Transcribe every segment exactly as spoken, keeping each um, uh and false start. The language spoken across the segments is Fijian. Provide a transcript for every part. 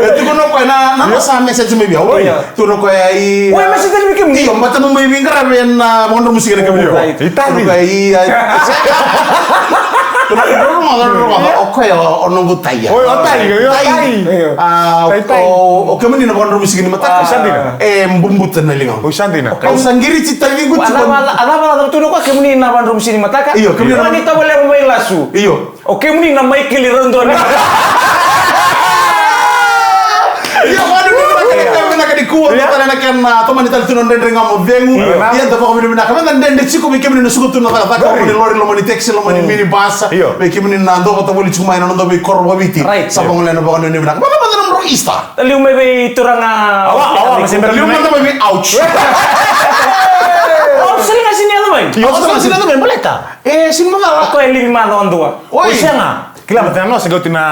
E tukuna o koya na, na nosa message mai vei au. Oi. Tukuna o koya i, oi, message mai vei kemuni? Io, baleta mo mai veiqaravi ena, ah, vakadromusiga na kemuni. Io. Right. Itavi. Tukuna o koya i, ah, tukuna o koya, o koya o, o noqu tai ya. Oi, o tai, o tai. Tai. Io. Ah, o, tai, tai. O, o kemuni na vakadromusiga ni mataka. Ah, sa dina. E bubuta na ligamu. Oi, sa dina. Au sa qiriti taciqu tiko. A cava, a cava, a cava tukuna o koya kemuni na vakadromusiga ni mataka? Io, kemuni na, ni tovolea mai lasu. Io. O kemuni na Michael Randoni. Io, vakanuinui vinaka, io, vinaka nikua, io, tale na kena, ah, tomani tale tu na Dredre Ga Mo Cegu. Io. Ia da vakavinavinaka. Meda dredre tiko vei kemuni na suka tu na cakacaka, loma ni lori, loma ni taxi, loma ni minibus. Io. Vei kemuni na dau vata voli tiko mai na noda veikoro vakaviti. Right. Sa vagolea na vakanuinui vinaka. Mada, mada na nomudrau Easter. Liu mai vei turaga. Awa, awa, ma se bera liu mada mai vei, ouch. Ouch, sega ni yaco mai. Io, sega ni yaco mai, baleta. E, sega ni macala. O koya e livi macawa dua. Oi. Oi, sega. Kila, baleta na noa se qai oti na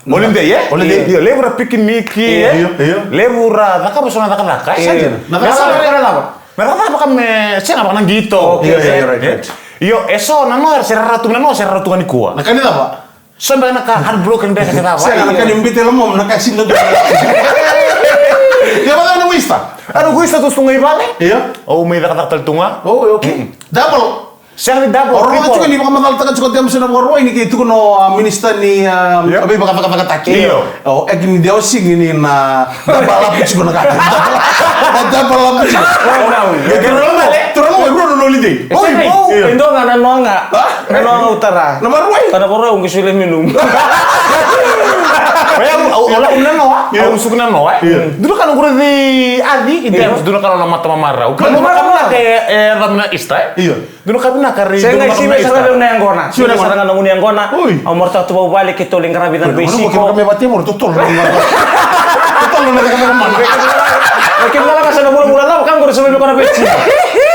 holiday, e? Holiday. Io, levu ra pikiniki. Io, io. Levu ra cakava so na cakacaka, e? Io. Na cakacaka. Na cakacaka. Na cakacaka vaka me, sega, vaka na qito. Okay, okay, right, right. Io, e so na noa, se ra rau tu na noa, se ra rau tu ga nikua. Na ka ni cava? So beka na ka heartbroken beka se cava. Sega, na ka ni bita e lomam, na ka sega ni dua. Ia, vaka na Easter. A, na Easter tu, tu ga i vale. Io. Au mai cakacaka tale tu ga. Oh, okay. Mm-mm. Double. Sega ni double, triple. O rau tiko ni vakamacalataka tiko o James na Vakarauwai ni kei tukuna o, ah, minisita ni, ah, veivakacakacakataki. Io. O, e kini deo sigi ni na double up tiko na ka. Double up tiko. Wow, wow. Io, turaga, turaga, e rua na holiday. Oi, oi. Io. E dua ga na noa ga. Ah? Na noa ga au tara. Na Vakarauwai? Ka na Vakarauwai au qai solia mai nomu. Oya, au, au, au lako na noa, io, au suka na noa, e. Io. Dua na ka noqu raici Adi, i James, dua na ka na mata mamarau. Ka dua na ka vinaka e, e yaco mai na Easter, e. Io. Dua na ka vinaka rei, sega, dua na ka sivia sara vei au na yaqona. Sivia sara ga na nomuni yaqona. Oi. Au marautaka tu vakavuvale keitou lai qaravi cake vei Siko. Kemuni na ka me vati moro, totolo. Totolo na ka me mana. Kemuni na ka sa na vulavula cava, ka qori sa vei koya na vei Siko.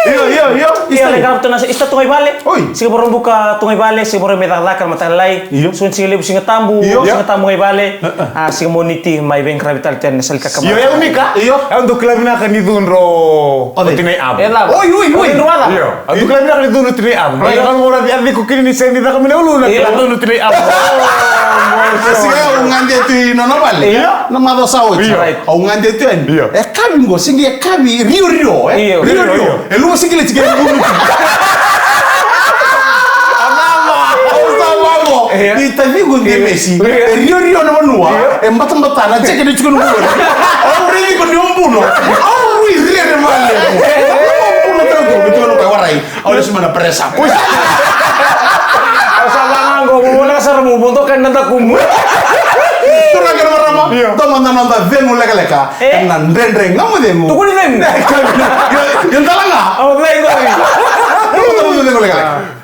Io, io, io. Ia, lai qaravi tu na Easter tu ga i vale. Oi. Siga Vakaraubuka tu ga i vale, Siga Vakarauwai mai cakacaka na mataka lailai. Io. Siga Levu, Siga Tabu, io, Siga Tabu ga i vale. A, Siga Moniti mai veiqaravi tale tu yani na sala ni kakama. Io, io, Mika. Io. Au dau kila vinaka ni cudru o tinai Avu. E cava? Oi, oi, oi. Io. Au dau kila vinaka ni cudru o tinai Avu. Io. Mai na gauna au raici a ciko kina ni sega ni caka mai na uluna, io, kila cudru o tinai Avu. Na siga au gade tu i nona vale. Io. Na macawa sa oti. Io. Right. Au gade tu yani. Io. E kavi qo, sega ni kavi, rio, rio, e? Io. Rio, rio. E luva sikileti kei na buluti. Au sa vaqo. Io. Ni taciqu Demesi. Io. E riorio na vanua. Io. E batabata na jeke ni tiko na vanua. Au raici iko ni o buno. Au rui rere vale. O buno tau tu, tiko na koya warai. Au lesu mai na presa. Au sa vaqo, mo voleka sara mo vodo ka na dakumu. Turaga kei na marama. Io. Dua mada na noda cegu lekaleka. E. Ena Dredre Ga Mo Cegu. Tukuni cegu. Io, io, dala ga. Au cegu. Dua mada na noda cegu lekaleka.